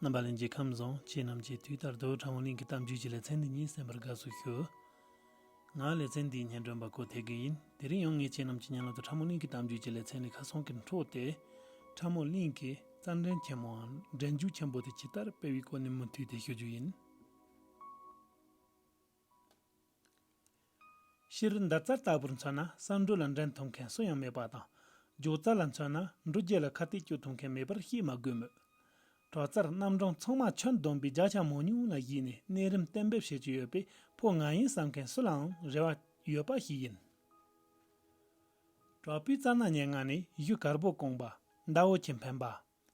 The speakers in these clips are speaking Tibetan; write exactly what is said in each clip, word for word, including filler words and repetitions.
རྣམ་པ་ལྷན་རྒྱས་ཁམས་བཟང་། ཁྱེད་རྣམས་ཀྱིས་དུས་ལྟར་དུ་ཁྲ་མོ་གླིང་གི་གཏམ་རྒྱུད་ཀྱི་ལེ་ཚན་འདི་ཉིད་གསན་པར་དགའ་བསུ་ཞུ། ང་ལེ་ཚན་འདིའི་སྙན་སྒྲོན་པ་ཀོ་ཐེ་གི་ཡིན། དེ་རིང་ཡང་ངས་ཁྱེད་རྣམས་ཀྱི་སྙན་ལམ་དུ་ཁྲ་མོ་གླིང་གི་གཏམ་རྒྱུད་ཀྱི་ལེ་ཚན་ནས་ཁ་སང་གི་འཕྲོས་ཏེ། ཁྲ་མོ་གླིང་གི་རྩ་འགྲན་ཆེན་མོའམ་འགྲན་རྒྱུགས་ཆེན་པོ་དེ་ཇི་ལྟར་སྤེལ་བའི་སྐོར་ནས་མུ་མཐུད་དེ་ཞུ་རྒྱུ་ཡིན། སྤྱིར་འདི་རྩར་ལྟ་བུར་མཚོན་ན་ས་འབྲུ་ལ་འགྲན་ཐུབ་མཁན་སུ་ཡང་མེད་པ་དང་། སྦྱོར་རྩལ་ལ་མཚོན་ན་འབྲུ་རྒྱལ་ལ་ཁ་གཏད་གཅོག་ཐུབ་མཁན་མེད་པར་བཤད་མ་དགོས་མོད། དྲག་རྩལ་རྣམ་གྲངས་ཚང་མ་ཁྱོན་བསྡོམས་པའི་བརྒྱ་ཆ་མང་ཉུང་ལ་གཞིགས་ནས་གནས་རིམ་གཏན་འབེབས་བྱེད་ཀྱི་ཡོད་པས་ཕོ་ང་ཡིན་བསམ་མཁན་སུ་ལའང་རེ་བ་ཡོད་པ་ཞིག་ཡིན། དྲག་པོའི་རྩལ་སྣ་ཉེར་ལྔ་ནས་གཞུ་དཀར་པོ་བཀང་བ། མདའ་འོ་ཆེ་འཕེན་པ།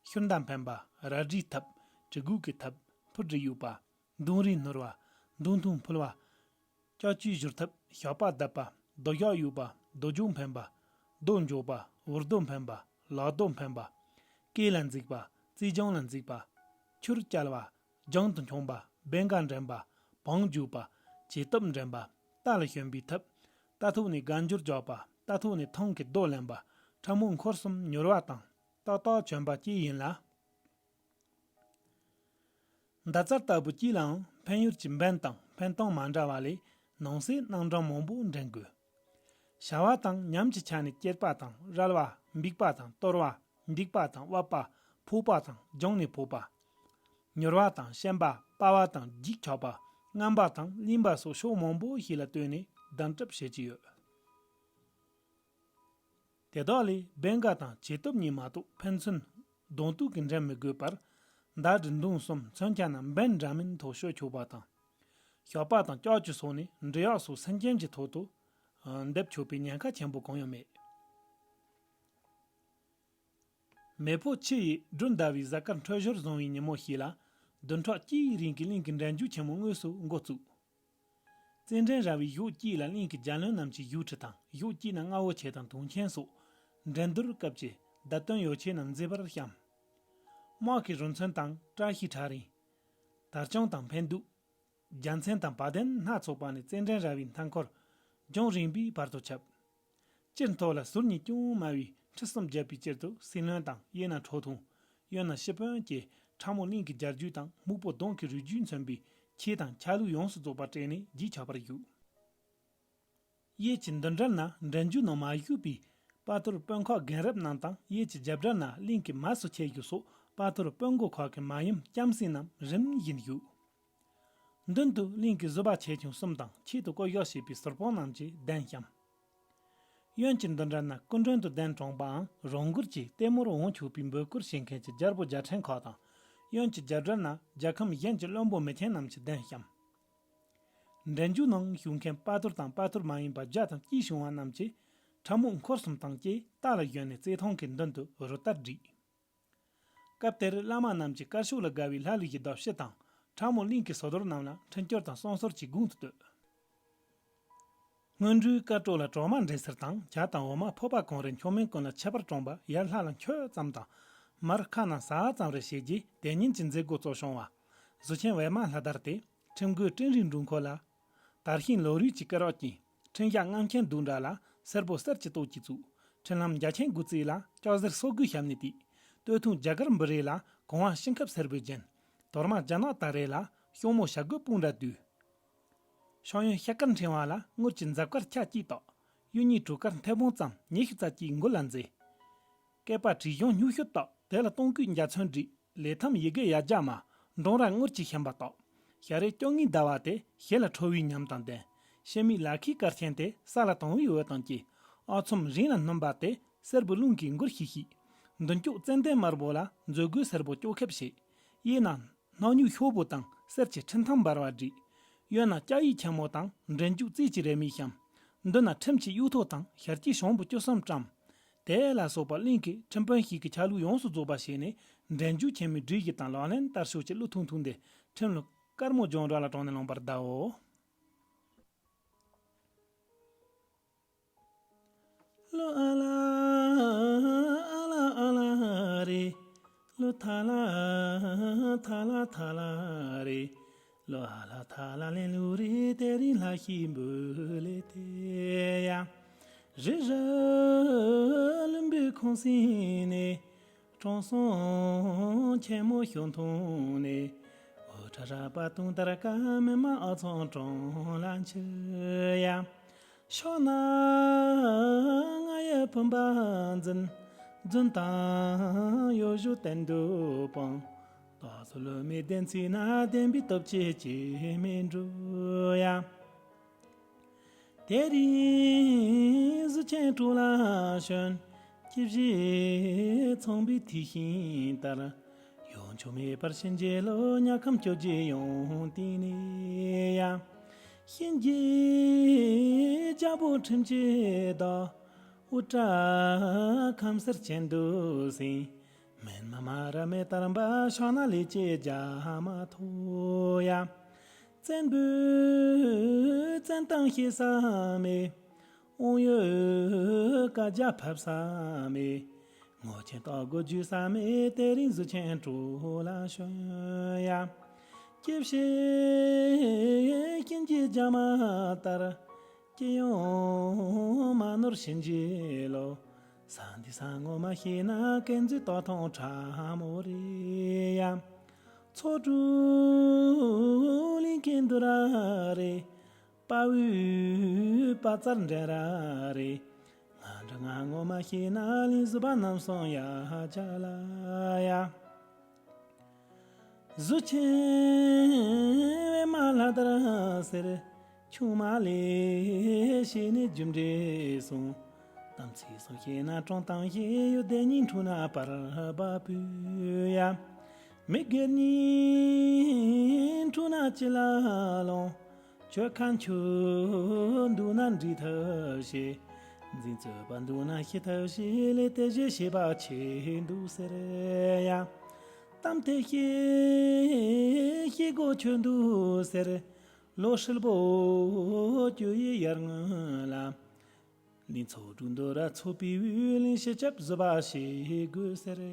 ཤུར་མདའ་འཕེན་པ། རལ་གྲིའི་ཐབ། གྲི་གུག་གི་ཐབ། འཕུར་གྲི་གཡུག་པ། མདུང་རིང་སྣུར་བ། མདུང་ཐུང་ཕུལ་བ། ལྕགས་ཀྱུའི་གཞུར་ཐབ། ཞགས་པ་བརྡབ་པ། རྡོ་ཞགས་གཡུག་པ། རྡོ་རྒྱུག་འཕེན་པ། རྡོ་འཇོག་པ། འུར་རྡོ་འཕེན་པ། ལག་རྡོ་འཕེན་པ། སྐེ་ལ་འཛེགས་པ། རྩིས་རྒྱང་ལ་འཛེགས་པ། ཆུར་བསྐྱལ་བ། རྒྱང་དུ་འཁྱོངས་པ། བེང་ག་འགྲན་པ། བང་རྒྱུག་པ། བྱེ་སྟོབས་འགྲན་པ། རྟ་ལ་ཞོན་པའི་ཐབ། རྟ་ཐོག་ནས་སྒ་འགྱུར་རྒྱག་པ། རྟ་ཐོག་ནས་ཐང་གི་རྡོ་ལེན་པ། ཁྲ་མོ་འཁོར་གསུམ་མྱུར་བ་དང་། ཏག་ཏག་བྱོན་པ་བཅས་ཡིན་ལ། འདི་རྩར་ལྟ་བུ་གཅིག་ལའང་འཕེན་ཡུལ་གྱི་འབེན་དང་འཕེན་སྟངས་མ་འདྲ་བ་ལས་ནང་གསེས་རྣམ་གྲངས་མང་པོ་འདྲེན་དགོས། བྱ་བ་དང་ཉམས་ཀྱི་ཆ་ནས་བསྐྱེད་པ་དང་རལ་བ། འབིགས་པ་དང་གཏོར་བ། འདེགས་པ་དང་དབབ་པ། ཕོག་པ་དང་རྒྱང་ནས་ཕོག་པ། མྱུར་བ་དང་ཞན་པ། སྤར་བ་དང་རྒྱུག་ཆག་པ། རྔམ་པ་དང་བརླིང་བ་སོགས་ཕྱོགས་མང་པོ་ཞིག་ལ་ལྟོས་ནས་གདན་གྲབས་བྱེད་ཀྱི་ཡོད། དེ་དག་ལས་བེང་ག་དང་བྱེ་སྟོབས་གཉིས་མ་གཏོགས་འཕེན་ཚུལ་གདོང་གཏུག་གིས་འགྲན་མི་དགོས་པར། མདའ་གྲི་མདུང་གསུམ་མཚོན་ཆ་རྣམས་འབེན་འདྲ་མིན་ཐོག་ཤོད་ཆོག་པ་དང་། ཞགས་པ་དང་ལྕགས་ཀྱུ་སོགས་ནས་འབྲི་གཡག་སོགས་སེམས་ཅན་གྱི་ཐོག་ཏུ་འདེབས་ཆོག་པའི་ཉེན་ཁ་ཆེན་པོ་གང་ཡང་མེད། མེ་ཕོ་ཁྱི་ཡིས་སྦྲུལ་ཟླ་བའི་གཟའ་སྐར་འཕྲོད་སྦྱོར་བཟང་བའི་ཉིན་མོ་ཞིག་ལ། བདུན་ཕྲག་གཅིག་རིང་གི་གླིང་གི་འགྲན་རྒྱུགས་ཆེན་མོ་དངོས་སུ་འགོ་བཙུགས། རྩེད་འགྲན་ར་བའི་གཞོགས་གཅིག་ལ་གླིང་གི་རྒྱལ་བློན་རྣམས་ཀྱི་བཞུགས་ཁྲི་དང་། གཞོགས་གཅིག་ན་རྔ་བོ་ཆེ་དང་དུང་ཆེན་སོགས་འགྲན་བསྡུར་སྐབས་ཀྱི་བརྡ་སྟོན་ཡོ་ཆས་རྣམས་མཛེས་པར་བཤམས། དམག་གི་རུ་མཚོན་དང་། བཀྲ་ཤིས་ཕྲ་རིང་། དར་དཔྱང་དང་འཕན་གདུགས། རྒྱལ་མཚན་དང་བ་དན་སྣ་ཚོགས་པ་ནས་རྩེད་འགྲན་ར་བའི་མཐའ་འཁོར་ལྗོངས་རིམ་པའི་བར་དུ་ཁྱབ། སྤྱིར་མཐོ་ལ་ཟུར་གཉིས་ཅུང་དམའ་བའི་ཁྲི་གསུམ་བརྒྱབ་པའི་དཀྱིལ་དུ་སྲིད་བློན་དང་། གཡས་ན་ཁྲོ་ཐུང་། གཡོན་ན་སྤྱི་དཔོན་གྱིས་ཁྲ་མོ་གླིང་གི་རྒྱལ་རྒྱུད་དང་སྨུག་པོ་གདོང་གི་རུས་རྒྱུད་མཚོན་པའི་ཆས་དང་ཆ་ལུགས་ཡོངས་སུ་རྫོགས་པ་སྤྲས་ནས་རྒྱུགས་ཆགས་པར་བཞུགས། གཡས་ཀྱི་མདུན་གྲལ་ན་འགྲན་རྒྱུགས་ནང་མ་ཞུགས་པའི་དཔའ་ཐོར་དཔོན་ཁག་རྒན་རབས་རྣམས་དང་། གཡས་ཀྱི་རྒྱབ་གྲལ་ན་གླིང་གི་མ་སུ་ཆེ་རྒྱུ་སོགས་དཔའ་ཐོར་དཔོན་འགོ་ཁག་གི་མ་ཡུམ་ལྕམ་སྲིང་རྣམས་རིམ་བཞིན་བཞུགས། མདུན་དུ་གླིང་གི་བཟོད་པ་ཆེ་ཆུང་གསུམ་དང་། ཆེད་དུ་བསྐོ་གཞག་བྱས་པའི་ཟུར་དཔོན་རྣམས་ཀྱིས་གདན་བཤམས། གཡོན་གྱི་མདུན་གྲལ་ན་སྐུ་མགྲོན་དུ་གདན་དྲངས་པའམ་རང་འགུལ་གྱིས་ལྟད་མོར་འོང་ཆོག་པའི་འབོད་སྐུལ་བྱེད་མཁན་གྱི་རྒྱལ་པོ་རྒྱལ་ཕྲན་ཁག་དང་། གཡོན་གྱི་རྒྱབ་གྲལ་ན་རྒྱལ་ཁམས་གཞན་གྱི་བློན་པོ་མི་ཆེན་རྣམས་ཀྱིས་གདན་བཤམས། འགྲན་རྒྱུགས་ནང་ཞུགས་མཁན་དཔའ་ཐོར་དང་དཔའ་ཐོར་མ་ཡིན་པ་བརྒྱ་དང་གཅིག་བྱུང་བ་རྣམས་ཀྱིས་ཁྲ་མོ་འཁོར་གསུམ་དང་བཅས་རྟ་ལ་ཞོན་ནས་རྩེད་ཐང་གི་མདུན་དུ་རུ་སྟར་བསྒྲིགས། སྐབས་དེར་བླ་མ་རྣམས་ཀྱིས་དཀར་ཕྱོགས་ལ་དགའ་བའི་ལྷ་ལུས་ཀྱི་ཟླ་བཞི་དང་། ཁྲ་མོ་གླིང་གི་ཟོ་དོར་རྣམས་ལ་འཕྲིན་སྐྱོར་དང་བསང་གསོལ་གྱི་དགུང་དུ་བསྟོད། སྔོན་འགྲོའི་སྐར་བྲོ་ལ་གྲོག་མ་འདྲེན་ཟེར་དང་། ཇ་དང་འོ་མ་ཕོར་པ་གང་རེ་མཆོད་མེ་ཀུན་ལ་ཁྱད་པར་གྲངས་པ་ཡར་ལྷ་ལ་འཁྱོལ་ཙམ་དང་། མར་ཁ་ནང་ཟ་ཙམ་རེ་བྱས་རྗེས་དེ་ཉིན་གྱི་མཛད་སྒོ་གཙོ་བྱུང་བ། གཟུ་ཆེན་པད་མ་ལྷ་དར་ཏེ། ཁྲིམས་རྒོད་སྤྲིན་རིའི་འབྲུག་འཁོར་ལ། དར་ཤིང་ལོ་རུས་ཀྱི་སྐེ་རགས་བཅིངས། འཕྲིན་བཞག་རྔམ་ཆེན་གདུགས་འདྲ་ལ། སེར་པོ་གསེར་གྱི་ཏོག་གིས་བཙུགས། འཕྲིན་ལམ་རྒྱ་ཆེན་དགུ་རྩེ་ལ། ལྕགས་གཟེར་སོ་དགུའི་ཞབས་ནས་བཏེགས། སྟོད་ཐུང་རྒྱ་གར་འབུ་རེ་ལ། གོང་བ་ཤིང་ཁབ་སེར་པོས་བརྒྱན། དོར་མ་རྒྱ་ནག་ཏཱ་རེ་ལ། གཤོང་མོ་བྱ་རྒོད་དཔུང་འདྲ་བསྡུས། ཤོང་ཡོན་ཤ་དཀར་ཕྲེང་བ་ལ། དངུལ་གྱི་འཛབ་དཀར་ཆ་གཅིག་བཏགས། གཡུ་གཉིས་གྲུ་དཀར་མཐེ་བོང་ཙམ། ཉི་ཤུ་རྩ་གཅིག་མགུལ་ལ་མཛེས། སྐེད་པ་བྲིས་གཞུང་སྨྱུག་ཤུབས་བཏགས། དེ་ལ་སྟོང་སྐུད་འཇའ་ཚོན་བྲིས། ལས་ཐམ་ཡི་གེ་ཡ་བརྒྱ་མ། འབྲོང་རྭ་དངུལ་གྱི་ཤན་པ་བཏགས། ཞལ་རས་བཅོ་ལྔའི་ཟླ་བ་སྟེ། ཞི་ལ་ཁྲོ་བོའི་ཉམས་དང་ལྡན། ཕྱི་མིག་ལ་ཁའི་སྐར་ཆེན་ཏེ། ས་ལ་དྭངས་བུའི་འོད་དང་བཅས། ཨ་ཚོམ་རིང་ལ་སྣུམ་པ་སྟེ། སེར་པོ་རླུང་གིས་འགུལ་ཤིག་ཤིག་མདུན་ཅོག་ཙན་དན་དམར་པོ་ལ། མཛོད་སྒོའི་སེར་པོ་ཅོག་ཁེབས་བྱས། གཡས་ན་སྣ་སྨྱུག་ཤོག་བུ་དང་། གསེར་གྱི་འཕྲིན་ཐང་འབར་བ་བསྒྲིགས། གཡོན་ན་སྐྱ་ཡི་ཆེན་མོ་དང་། འགྲན་རྒྱུགས་རྩེད་ཀྱི་རས་མས་བཤམས། མདུན་ན་ཁྲིམས་ཀྱི་གཡུ་ཐོག་དང་། ཞལ་གྱི་ཞང་པོ་བཅུ་གསུམ་བཀྲམ། དེ་ལ་སོགས་པ་གླིང་གི་ཁྲིམས་དཔོན་ཞིག་གི་ཆ་ལུགས་ཡོངས་སུ་རྫོགས་པ་བྱས་ནས། འགྲན་རྒྱུགས་ཆེན་མོའི་སྒྲིག་གཞི་དང་ལག་ལེན་བསྟར་ཕྱོགས་ཀྱི་གླུ་ཐུང་ཐུང་དེ། ཁྲིམས་ལུགས་དཀར་མོ་ལྗོངས་འགྲོ་ལ་དྲངས་ནས་ལོངས་པར་གདའོ། ལོ་ཨ་ལ་ཨ་ལ་ཨ་ལ་རེ། ལོ་ཐ་ལ་ཐ་ལ་ཐ་ལ་རེ། ལོ་ཨ་ལ་ཐ་ལ་ལེ་ལུ་རེ། དེ་རིང་ལྷ་ཤིང་འབུ་ལེ་དེ་ཡ། རི་ར་ལུམ་བུའི་ཁོང་སིང་ནས། དྲང་སྲོང་ཆེན་མོ་ཞོ་འཐུང་ནས། འུར་སྒྲ་ར་པ་དུང་ལྟར་ཀ་མེ་མ་ཨ་ཚང་གྲོང་ལ་འཆི་ཡ། ཕྱག་ན་རྔ་ཡབ་བུམ་པ་འཛིན། རྫུན་དང་གཡོ་ཞུ་གཏན་དུ་སྤང་། རྟག་ཏུ་བསླུ་མེད་བདེན་ཚིག་ན། བདེན་པའི་སྟོབས་ཀྱིས་སྐྱེ་མེད་འགྲུབ་ཡ། དེ་རིང་གཟུགས་ཅན་གྲོགས་ལ་ཞོན། སྐྱེ་བཞི་ཚངས་པའི་ཐིག་ཤིང་ལྟར། གཡོ་འཆོལ་མེད་པར་གཤིན་རྗེ་ལོ། དམྱལ་ཁམས་བཅོ་བརྒྱད་ཡོངས་གཏིང་ནས་ཡ། གཤིན་རྗེ་རྒྱལ་པོ་ཁྲིམས་ཀྱི་བདག། དབུ་སྐྲ་ཁམ་སེར་གྱེན་དུ་ཟིན། མིན་མ་མ་ར་མེ་ལྟར་འབར། ཕྱག་ན་ལས་ཀྱི་རྒྱ་མ་ཐོ་ཡ། བཙན་པོའི་བཙན་གཏམ་བཤད་ས་མེད། དབང་ཡོད་བཀའ་རྒྱ་ཕབ་ས་མེད། ངོ་ཆེན་རྟ་རྒོད་རྒྱུག་ས་མེད། དེ་རིང་གཟུགས་ཅན་གྲོགས་ལ་ཞོན་ཡ། སྐྱེ་བཞི་གཤིན་རྗེ་རྒྱ་མ་ལྟར། སྐྱེ་ཡང་མ་ནོར་གཤིན་རྗེ་ལོ། ས་འདི་ས་ངོ་མ་ཤེས་ན། ཀན་ཛུའི་སྟག་ཐང་ཁྲ་མོ་རེད་ཡ། ཚོགས་དྲུག་གླིང་གི་འདུ་ར་རེད། དཔའ་བོའི་དཔའ་རྩལ་འགྲན་ར་རེད། ང་འདྲ་ང་ངོ་མ་ཤེས་ན། གླིང་བཞི་པ་རྣམ་གསུམ་ཡ་ཅ་ལ་ཡ། གཟུགས་ཅན་པད་མ་ལྷ་ལྟར་སེར། ཆུང་མ་ལས་བྱས་ནས་རྒྱུ་འབྲས་གསུངས། དམ་ཚིག་གསུམ་ཤེས་ན་དྲང་གཏམ་བཤད། ཡོན་ཏན་གཉིས་འཁྲུངས་ན་བར་པ་པོ་ཡ། མི་དགེ་གཉིས་འཁྲུངས་ན་ཅི་ལ་ལོང་། ཆོས་ཁ་མཆོག་འདུག་ན་འདྲི་ཐབས་ཤེས། འཛིན་རྩོད་པ་འདུག་ན་ཤེས་ཐབས་ཤེས། ལས་དེ་བཞིན་ཤེས་པ་ཆེ་འདུག་ཟེར་ཡ། གཏམ་དེ་ཤེས་ཤེས་དགོས་ཆོས་འདུག་ཟེར། ལོ་ཧྲིལ་པོ་སྐྱོ་ཡི་ཡར་ངོ་ལ། གླིང་ཚོགས་དྲུག་འདུ་ར་ཚོགས་པའི་དབུས། གླིང་བཞི་སྐྱབས་བཟོད་པ་བྱེད་དགོས་ཟེར་ཡ།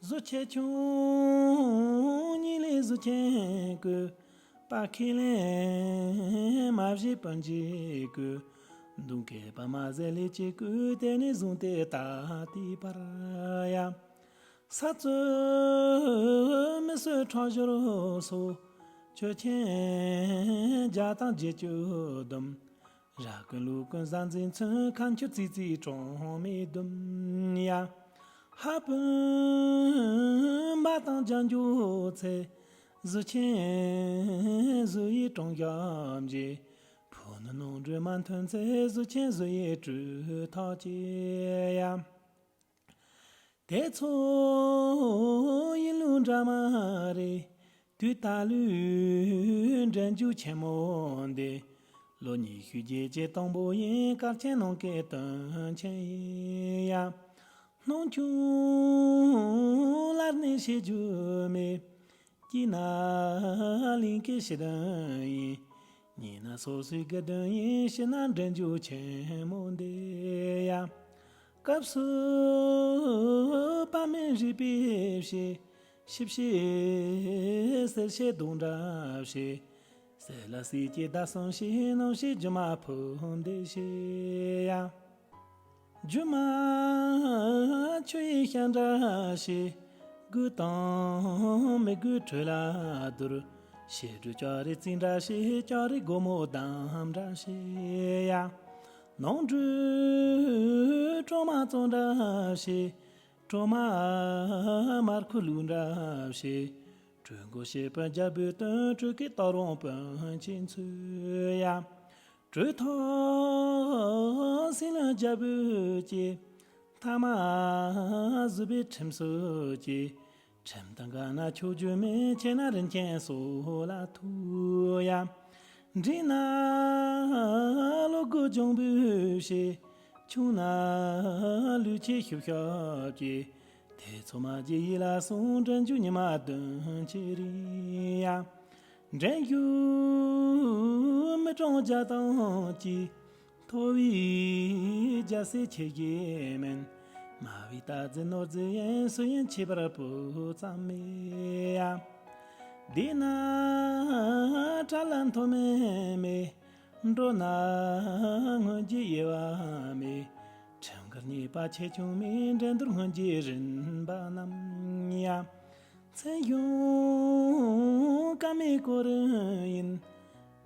གཟུགས་ཅན་ཆུང་གཉིས་ལས་གཟུགས་ཅན་བཀོད། དཔའ་ཁས་ལེན་མ་བྱས་སྤུན་མཆེད་བཀོད། མདུང་གི་པདྨ་ཟེར་ལས་ཅི་བཀོད། དེ་ནས་བཟུང་སྟེ་ད་ལྟའི་བར་ཡ། ས་རྩོད་མི་གསོད་ཁྲག་སྦྱོར་སོགས། ཆོས་ཆེན་བརྒྱ་དང་བརྒྱད་ཅུ་བསྡོམས། ར་ཀུན་ལུག་ཀུན་བཟའ་འཛིན་མཚོན། ཁ་མཆུ་ཙིག་ཙིག་གྲངས་མེད་བསྡོམས་ཡ། ཧ་བུན་པ་དང་རྒྱན་འཇོག་ཚེ། གཟུགས་ཅན་གཟུགས་ཡི་གྲངས་བཞག་བཞེས། ཕུ་ནུ་ནོར་འཁྲུལ་མ་མཐུན་ཚེ། གཟུགས་ཅན་གཟུགས་ཡི་གྲོས་ཐག་བཅད་ཡ། དེ་ཚོ་ཡིན་ལུགས་འདྲ་མ་རེད། དུས་ད་ལོའི་འགྲན་རྒྱུགས་ཆེན་མོ་འདི། ལོ་ཉི་ཤུ་རྗེས་ཀྱི་དང་པོ་ཡིན། སྐར་ཆེན་ནང་གི་དོན་ཆེན་ཡིན་ཡ། སྣང་ཆུང་ལར་ནས་བཤད་རྒྱུ་མེད། སྐྱིད་ན་གླིང་གི་ཞི་དོན་ཡིན། ཉིན་ན་སོ་སོའི་དགེ་འདུན་ཡིན། ཕྱི་ན་འདྲེན་རྒྱུ་ཆེན་མོ་འདི་ཡ། སྐབས་སུ་དཔག་མེད་རིག་པའི་བཤད། ཞིབ་བཤད་གསལ་བཤད་དུང་འདྲ་བཤད། གསལ་ལ་གསལ་གྱི་བརྡ་གསུམ་བཤད། རྣམ་བཤད་སྒྱུ་མ་ཕུང་འདི་བཤད་ཡ། སྒྱུ་མ་ཆོས་ཡི་ཞལ་འདྲ་བཤད། དགོས་དང་མི་དགོས་འཕྲོས་ལ་བསྡུར། བཤད་སྒྲོས་ལྕགས་རི་རྩེ་འདྲ་བཤད། ལྕགས་རི་སྒོ་མོ་འདམ་འདྲ་བཤད་ཡ། ནོར་འཁྲུལ་གྲོག་མ་བཙོང་འདྲ་བཤད། གྲོག་མ་མར་ཁུ་བླུགས་འདྲ་བཤད། གྲོས་མགོ་བཤད་པ་རྒྱལ་པོའི་དོན། གྲོས་ཀྱི་སྟག་རོང་སྤུན་མཆེད་འཚོལ་ཡ། གྲོས་ཐོག་སྲིད་བློན་རྒྱལ་པོས་བཅས། མཐའ་མ་བཟོད་པའི་ཁྲིམས་སུ་བཅས། ཁྲིམས་དང་འགལ་ན་ཆོས་བརྒྱུད་མེད། ཆད་ན་རིན་ཆེན་སོགས་ལ་ཐུག་ཡ། འདྲིས་ན་བློ་དགུ་འཇོམས་པའི་བཤད། ཆུང་ན་ལུས་ཆེ་ཤུབ་ཤུབ་ཀྱི། དེ་ཚོ་མ་བརྗེད་ཡིད་ལ་ཟུངས། འདྲེན་རྒྱུ་ཉི་མ་བདུན་ཕྱེད་རིང་ཡ། འདྲེན་རྒྱུ་མི་གྲངས་བརྒྱ་དང་གཅིག་མཐོ་བའི་རྒྱལ་སྲས་ཁྱེད་ཀྱི་མིན། དམའ་བའི་རྟ་རྫི་ནོར་རྫི་ཡིན། སུ་ཡིན་ཁྱད་པར་སྤུ་ཙམ་མེད་ཡ། བདེ་ན་གྲལ་ལ་མཐོ་དམན་མེད། འགྲོ་ན་སྔོན་རྗེས་དབྱེ་བ་མེད། ཁྲིམས་འགལ་ཉེས་པ་ཆེ་ཆུང་མེད། འགྲན་བསྡུར་སྔོན་གྱི་རིམ་པ་རྣམས་ཡ། མཚན་གཞུང་ཀ་མའི་སྐོར་ཡིན།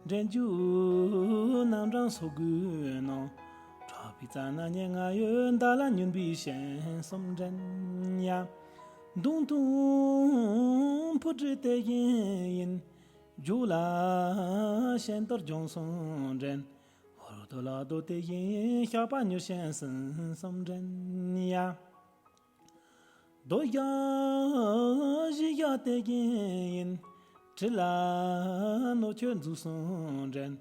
འགྲན་རྒྱུགས་རྣམ་གྲངས་སོ་དགུའི་ནང་། འཁྲབ་པའི་རྩ་ན་ཉེར་ལྔ་ཡོད། མདའ་ལ་སྨྱོན་པའི་ཞན་གསུམ་འགྲན་ཡ། མདུང་ཐུང་འཕུར་གྲི་དེ་བཞིན་ཡིན། རྒྱུགས་ལ་ཞན་གཏོར་རྒྱང་སོང་འགྲན། ཧོར་རྡོ་ལ་རྡོ་དེ་བཞིན། ཤག་པ་མྱུར་ཞན་སུན་གསུམ་འགྲན་ཡ། རྡོ་བཞག་གཞི་བཞག་དེ་བཞིན་ཡིན། གྲི་ལ་སྣོད་ཆས་འཛུགས་སོང་འགྲན།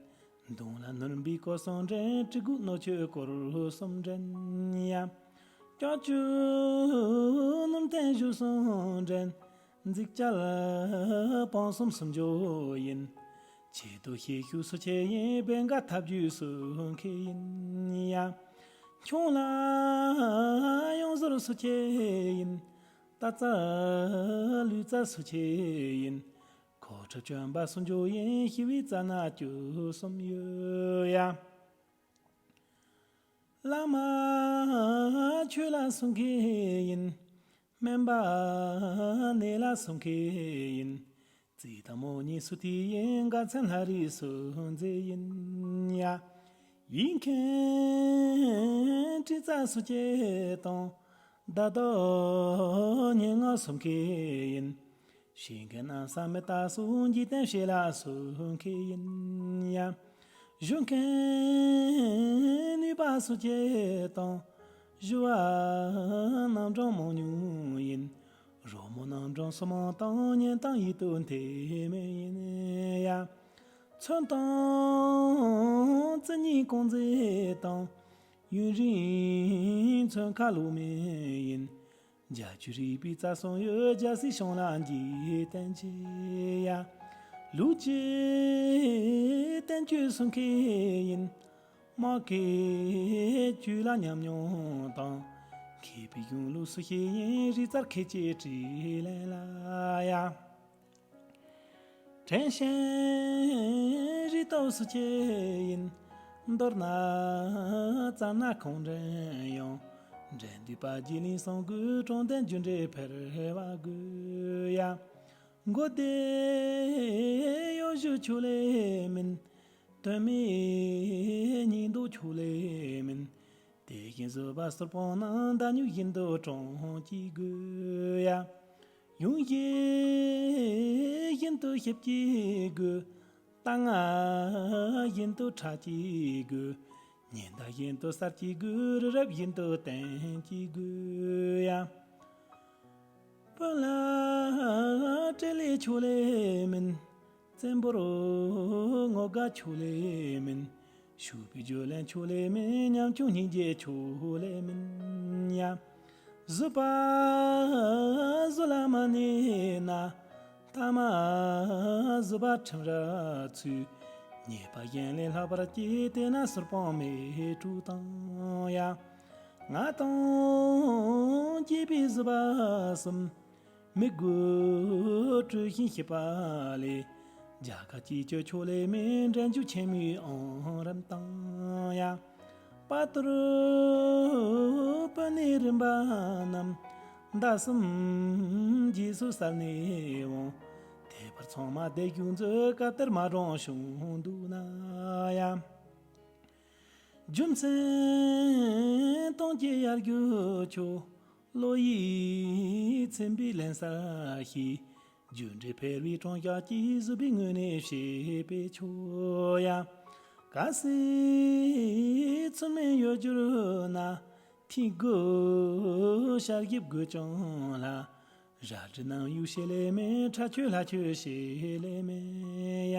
མདུང་ལ་ནོར་བུའི་སྐོར་སོང་འགྲན། གྲི་གུག་སྣོད་ཆས་སྐོར་གསུམ་འགྲན་ཡ། ལྕགས་ཀྱུ་སྣུམ་ཐན་བཞུ་སོང་འགྲན། འཛེག་ཅལ་སྤང་གསུམ་སུམ་འཇོག་ཡིན། ཆེད་དུ་ཤེད་ཤུགས་སུ་ཆེ་ཡིན། བེང་ག་ཐབས་ཇུས་སུ་མཁས་ཡིན་ཡ། མཆོང་ལ་གཡང་ཟོར་སུ་ཆེ་ཡིན། རྟ་རྩལ་ལུས་རྩལ་སུ་ཆེ་ཡིན། ཁོ་ཁྲབ་གྱོན་པ་སུམ་འཇོག་ཡིན། ཞི་བའི་རྩལ་ན་ཀྱུ་གསུམ་ཡོད་ཡ། བླ་མ་ཆོས་ལ་སུ་མཁས་ཡིན། སྨན་པ་ནད་ལ་སུ་མཁས་ཡིན། རྩིས་དང་མོ་གཉིས་སུ་ཐིག་ཡིན། དགའ་མཚན་ལྷ་རིས་སུ་མཛེས་ཡིན་ཡ། ཡིག་མཁན་བྲིས་རྩལ་སུ་སྐྱེས་དང་། ཟླ་དོ་སྙན་ངག་སུ་མཁས་ཡིན། ཤེས་མཁན་གནམ་ས་མི་རྟག་སུ། འཇིག་རྟེན་བྱེད་ལས་སུ་མཁས་ཡིན་ཡ། ཞུ་མཁན་ནུས་པ་སུ་སྐྱེས་དང་། ཞུ་བ་རྣམ་གྲངས་མང་ཉུང་ཡིན། རོལ་མོ་རྣམ་གྲངས་སུ་མང་དང་། ཉན་དང་ཡིད་དུ་འཐད་མེད་ཡིན་ཡ། ཚོན་དང་རྩི་གཉིས་གང་མཛེས་དང་། ཡུན་རིང་ཚོན་ཁ་ལོག་མེད་ཡིན། རྒྱ་ཆོས་རིག་པའི་རྩལ་གསུམ་ཡོད། རྒྱལ་སྲས་ཤོང་ལ་འཇིག་རྟེན་གྱི་ཡ། ལུགས་ཀྱི་བསྟན་བཅོས་སུ་མཁས་ཡིན། དམག་གི་བཅུད་ལ་ཉམས་མྱོང་དང་། མཁས་པའི་གཞུང་ལུགས་སུ་ཤེས་ཡིན། རིག་རྩལ་མཁས་བྱེད་དྲིས་ལན་ལ་ཡ། དྲན་ཤེས་རིག་སྟོབས་སུ་ཆེ་ཡིན། མདོར་ན་རྩལ་སྣ་ཁོང་འགྲན་ཡང་། འགྲན་བསྡུར་པ་རྒྱུད་ལས་གསུང་དགོས། དྲང་བདེན་རྒྱུ་འབྲས་ཕེར་བ་དགོས་ཡ། མགོ་བདེ་གཡོ་ཞུ་ཆོ་ལེ་མིན། དོན་མེད་སྙིང་འདོད་ཆོ་ལེ་མིན། དེ་བཞིན་བཟོད་པ་ཟུར་སྤོང་ན། མདའ་སྨྱུག་བཞིན་དུ་དྲང་གཅིག་དགོས་ཡ། ཡུམ་གཞི་བཞིན་དུ་ཞིབ་གཅིག་དགོས། རྟ་རྔ་བཞིན་དུ་ཁྲ་གཅིག་དགོས། ཉི་ཟླ་བཞིན་དུ་གསལ་གཅིག་དགོས། རི་རབ་བཞིན་དུ་བརྟན་གཅིག་དགོས་ཡ། སྤུན་ལ་སྤྲེལ་ལེ་ཆོ་ལེ་མིན། བཙན་པོར་ངོ་དགའ་ཆོ་ལེ་མིན། ཕྱུག་པའི་རྒྱུ་ལེན་ཆོ་ལེ་མིན། ཉམ་ཆུང་སྙིང་རྗེ་ཆོ་ལེ་མིན་ཡ། བཟོད་པ་བཟོད་ལ་མ་གནས་ན། ཐ་མ་བཟོད་པ་ཁྲིམས་ར་ཚུད། ཉེས་པ་གཞན་ལས་ལྷག་པར་སྐྱེ། དེས་ན་ཟུར་སྤོང་མེ་དྲུག་དང་ཡ། ང་དང་སྐྱེས་པའི་བཟོད་པ་གསུམ། མི་དགོས་སྤྲོས་ཤིང་ཤི་བ་ལས། རྒྱལ་ཁ་ཅིག་ཅོ་ཆོ་ལེ་མིན། འགྲན་རྒྱུག་ཆེན་མོའི་ཨང་རིམ་དང་ཡ། དཔའ་ཐུལ་སྤུན་ནི་རིམ་པ་རྣམས། ཟླ་གསུམ་རྗེས་སུ་གསལ་ནས་འོང་། དེ་བར་ཚང་མ་བདེ་བཞུགས་མཛོད། སྐབས་དེར་མ་རུངས་བྱུང་འདུག་ན་ཡ། རྒྱུ་མཚན་དོན་གྱི་ཡར་རྒྱུ་ཆོ། བློ་ཡིས་ཚིམ་པའི་ལན་གསལ་ཤེས། རྒྱུ་འབྲས་ཕེར་བའི་དྲང་གཞག་གིས། བཟོད་པའི་ངོས་ནས་བྱེད་པའི་ཆོས་ཡ། གལ་སྲིད་ཚུལ་མིན་ཡོད་གྱུར་ན། ཐིག་དགོས་ཤར་གཞིབ་དགོས་ཀྱང་ལ། རལ་གྲི་རྣམས་གཡུག་བྱེད་ལེ་མིན། ཁྲ་ཆོས་ལྷ་ཆོས་བྱེད་ལེ་མིན་ཡ།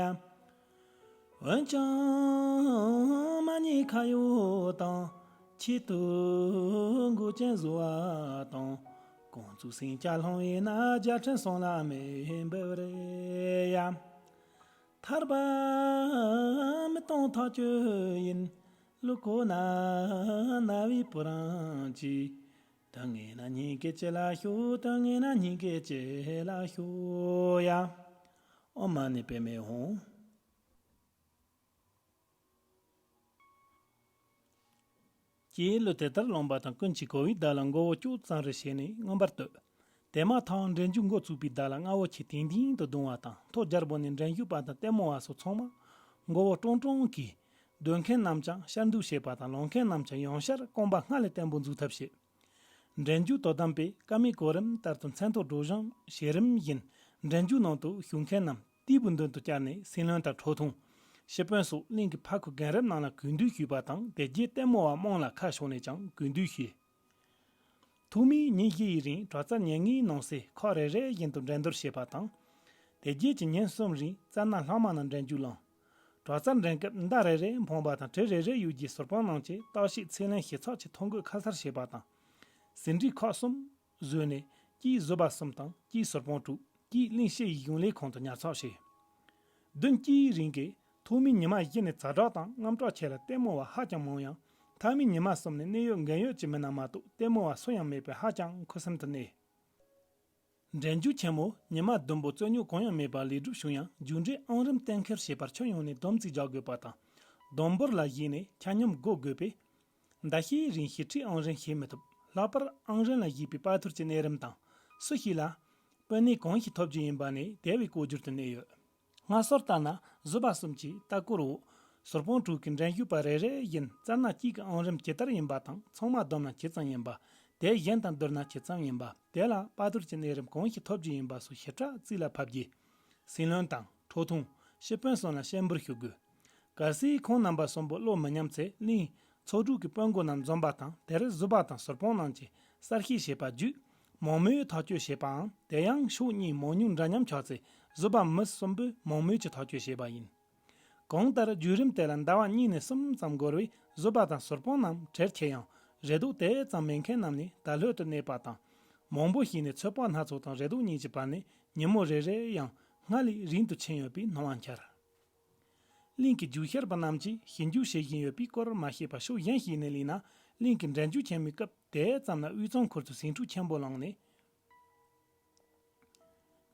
འོན་ཀྱང་མ་ཉེས་ཁ་གཡོག་དང་། ཆེད་དུ་མགོ་ཅན་བཟོ་བ་དང་། གོང་བཙུགས་སེང་སྐྱ་སློང་ཡིན་ན། རྒྱལ་ཕྲན་གསུམ་ལ་མི་འབབ་རེ་ཡ། ཐར་པ་མི་གཏོང་ཐག་ཆོད་ཡིན། བློ་ཁོ་ན་རྣ་བའི་བུ་རང་གྱིས། དོན་ངེས་ན་སྙིང་གི་ལྕེ་ལ་ཤོག་དོན་ངེས་ན་སྙིང་གི་ལྕེ་ལ་ཤོག་ཡ། ཨོཾ་མ་ཎི་པདྨེ་ཧཱུྃ། ཀྱེ། གླུ་དེ་ལྟར་བླངས་པ་དང་། ཀུན་གྱིས་གོ་བས་བདག་ལ་མགོ་བོ་ཅོག་ཙམ་རེ་བྱས་ནས་མངོན་པར་བསྟོད། དེ་མ་ཐག་འབྲས་ལྗོངས་འགོ་བཙུགས་པའི་བདག་ལ་རྔ་བོ་ཆེ་དིང་དིང་དུ་བརྡུང་བ་དང་། ཐོག་རྒྱལ་པོ་ནས་འབྲས་ལྗོངས་པ་དང་ལྟད་མོ་བ་སོགས་ཚང་མ་མགོ་བོ་ཀྲོང་ཀྲོང་གིས། སྡོད་མཁན་རྣམས་ཀྱང་ཤར་འདུག་བྱེད་པ་དང་། ལངས་མཁན་རྣམས་ཀྱང་ཡང་ཤར་རྐང་པ་སྔ་ལས་བརྟན་པོ་འཛུགས་ཐབས་བྱེད། འབྲས་ལྗོངས་དོ་དམ་པས་ཀ་མའི་གོ་རིམ་ལྟར་དུ་མཚན་ཐོ་སྒྲོག་སྦྱང་བྱེད་རིམ་བཞིན། འབྲས་ལྗོངས་ནང་དུ་བཞུགས་མཁན་རྣམས་དུས་བབ་མདུན་དུ་བསྐྱལ་ནས་སྲིད་བློན་དང་ཁྲོ་ཐུང་། སྤྱི་དཔོན་སོགས་གླིང་གི་ཕ་ཁུ་རྒན་རབས་རྣམས་ལ་གུས་འདུད་ཞུས་པ་དང་། དེ་རྗེས་ལྟད་མོ་བ་དམངས་ལ་ཁ་ཕྱོགས་ནས་ཀྱང་གུས་འདུད་ཞུས། ཐོག་མའི་ཉིན་བཞི་ཡི་རིང་དྲག་རྩལ་ཉེར་ལྔའི་ནང་གསེས་ཁག་རེ་རེ་བཞིན་དུ་འགྲན་བསྡུར་བྱེད་པ་དང་། དེ་རྗེས་ཀྱི་ཉིན་གསུམ་རིང་རྩལ་སྣ་ལྷག་མ་རྣམས་འགྲན་རྒྱུགས་བླངས། དྲག་རྩལ་འགྲན་སྐབས་མདའ་རེ་རེ་འཕངས་པ་དང་གྲི་རེ་རེ་གཡུག་རྗེས་ཟུར་དཔང་རྣམས་ཀྱིས་བརྟག་ཞིབ་ཚད་ལེན་བྱེད་ཚགས་ཀྱི་ཐོ་འགོད་ཁ་གསལ་བྱེད་པ་དང་། ཟིན་བྲིས་ཁག་གསུམ་བཟོས་ནས་གཅིག་བཟོད་པ་གསུམ་དང་གཅིག་ཟུར་དཔང་དྲུག་གཅིག་གླིང་ཕྱི་ཡི་གཞུང་ལས་ཁང་དུ་ཉར་ཚགས་བྱས། བདུན་གཅིག་རིང་གི་ཐོག་མའི་ཉི་མ་བཞི་ནས་ཛ་དྲག་དང་རྔམ་དྲག་ཆེ་ལ་ལྟད་མོ་བ་ཧ་ཅང་མང་ཡང་། མཐའ་མའི་ཉི་མ་གསུམ་ནས་གནད་ཡོད་འགན་ཡོད་ཀྱི་མི་སྣ་མ་གཏོགས་ལྟད་མོ་བ་སུ་ཡང་མེད་པས་ཧ་ཅང་ཁུ་སིམ་དུ་གནས། འབྲས་ལྗོངས་ཆེན་མོ་ཉི་མ་བདུན་པོ་རྩོད་རྙོག་གང་ཡང་མེད་པར་ལས་སྒྲུབ་བྱུང་ཡང་། རྒྱུགས་འབྲས་ཨང་རིམ་གཏན་འཁེལ་བྱེད་པར་ཁྱོན་ཡོངས་ནས་སྡོམ་རྩིས་རྒྱག་དགོས་པ་དང་། སྡོམ་འབོར་ལ་གཞིགས་ནས་ཆ་སྙོམས་བགོ་དགོས་པས། ཟླ་ཤས་རིང་ཞི་ཁྲིའི་ཨང་རིམ་ཤེས་མི་ཐུབ། ལྷག་པར་ཨང་རིམ་ལ་གཞིགས་པའི་དཔའ་ཐུལ་གྱི་གནས་རིམ་དང་། སུ་ཞིག་ལ་དཔོན་གནས་གང་ཞིག་ཐོབ་རྒྱུ་ཡིན་པ་ནི་དེ་བས་ལྐོག་གྱུར་དུ་གནས་ཡོད། སྔ་སོར་ལྟར་ན་བཟོད་པ་གསུམ་གྱི་ལྟ་སྐོར་འོག་ཟུར་དཔང་དྲུག་གི་འགྲན་ཞུགས་པ་རེ་རེ་བཞིན་རྩལ་སྣ་གཅིག་གི་ཨང་རིམ་ཇི་ལྟར་ཡིན་པ་དང་། ཚང་མ་བསྡོམས་ན་ཇི་ཙམ་ཡིན་པ། དེ་གཞན་དང་བསྡུར་ན་ཇི་ཙམ་ཡིན་པ། དེ་ལ་དཔའ་ཐུལ་གྱི་གནས་རིམ་གང་ཞིག་ཐོབ་རྒྱུ་ཡིན་པ་སོགས་ཞིབ་ཕྲ་རྩིས་ལ་ཕབ་རྗེས། སྲིད་བློན་དང་ཁྲོ་ཐུང་། སྤྱི་དཔོན་སོགས་ལ་བཤད་འབུལ་ཞུ་དགོས། གལ་སྲིད་ཁོང་རྣམ་པ་གསུམ་པོ་བློ་མི་མཉམ་ཚེ། གླིང་ཚོ་དྲུག་གི་དཔོན་འགོ་རྣམས་འཛོམས་པ་དང་། དེར་བཟོད་པ་དང་ཟུར་དཔང་རྣམས་ཀྱིས་གསར་བཤད་བྱས་པ་བརྒྱུད། མང་མོས་ཐག་གཅོད་བྱས་པའམ། དེ་ཡང་ཕྱོགས་གཉིས་མང་ཉུང་འདྲ་མཉམ་ཆགས་ཚེ། བཟོད་པ་མི་གསུམ་པོས་མང་མོས་ཀྱི་ཐག་གཅོད་བྱས་པ་ཡིན། གང་ལྟར་བརྒྱུད་རིམ་དེ་ལ་ཟླ་བ་གཉིས་ནས་གསུམ་ཙམ་འགོར་བས། བཟོད་པ་དང་ཟུར་དཔང་རྣམས་གྲལ་ཁྱེར་ཡང་། རེ་དོགས་དེ་ཙམ་མེད་མཁན་རྣམས་ནི་ད་ལྷོད་དུ་གནས་པ་དང་། མང་པོ་ཞིག་ནི་ཚོད་དཔག་སྣ་ཚོགས་དང་རེ་དོགས་གཉིས་ཀྱི་བར་ནས་ཉིན་མོ་རེ་རེ་ཡང་སྔར་ལས་རིང་དུ་ཕྱིན་ཡོད་པའི་སྣང་བ་འཆར། གླིང་གི་རྒྱུགས་ཤར་པ་རྣམས་ཀྱིས་ཞིབ་འཇུག་བྱེད་བཞིན་ཡོད་པའི་སྐོར་མ་ཤེས་པར་ཕྱོགས་གཞན་ཞིག་ནས་གླེང་ན། གླིང་གི་འབྲས་ལྗོངས་ཆེན་མོའི་སྐབས་དེ་ཙམ་ན་དབུས་གཙང་ཁུལ་དུ་ཟིང་འཁྲུག་ཆེན་པོ་ལངས་ནས།